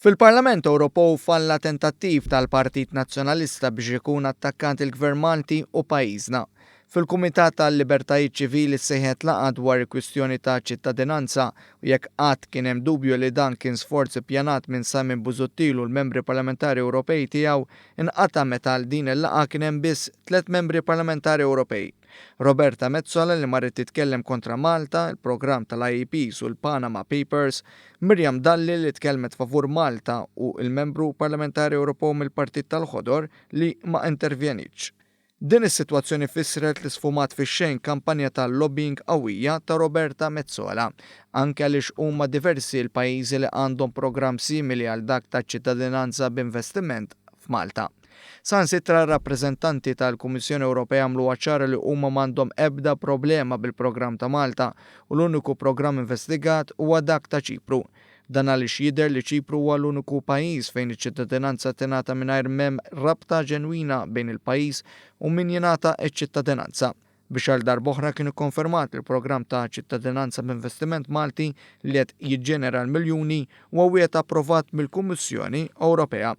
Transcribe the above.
Fil-Parlament Ewropew falla tentattiv tal-Partit Nazzjonalista biex ikun attakkat il-Gvern Malti u pajjiżna. Fil-Kumitat għal-Libertajiet Ċivili ssejħet laqgħa dwar il-kwistjoni ta' ċittadinanza u jekk qatt kien hemm dubju li dan kien sforz ippjanat minn Simon Busuttil u l-Membri Parlamentari Ewropej tiegħu, inqata' meta għal din il-laqgħa kien hemm biss tlett Membri Parlamentari Ewropej. Roberta Metsola li marret titkellem kontra Malta, il-programm tal-IEPs u l-Panama Papers, Miriam Dalli li tkellmet favur Malta u l-Membru Parlamentari Ewropew mill-Partit tal-Ħodor li ma intervjenitx. Din is-sitwazzjoni fissret li sfumat fix-xejn kampanja ta' lobbying qawwija ta' Roberta Metsola, anke għaliex huma diversi l-pajjiżi li għandhom programm simili għal dak taċ-ċittadinanza b'investiment f'Malta. Saħansitra r-rappreżentanti tal-Kummissjoni Ewropea għamluha ċara li huma m'għandhom ebda problema bil-programm ta' Malta u l-uniku programm investigat huwa dak ta' Ċipru. Dan għaliex jidher li Ċipru huwa l-uniku pajjiż fejn iċ-ċittadinanza tingħata mingħajr m'hemm rabta ġenwina bejn il-pajjiż u min jingħata ċ-ċittadinanza. Biex għal darb'oħra kien ikkonfermat li l-programm ta' ċittadinanza b'investiment Malti li qed jiġġenera l-miljuni huwa wieħed approvat mill-Kummissjoni Ewropea.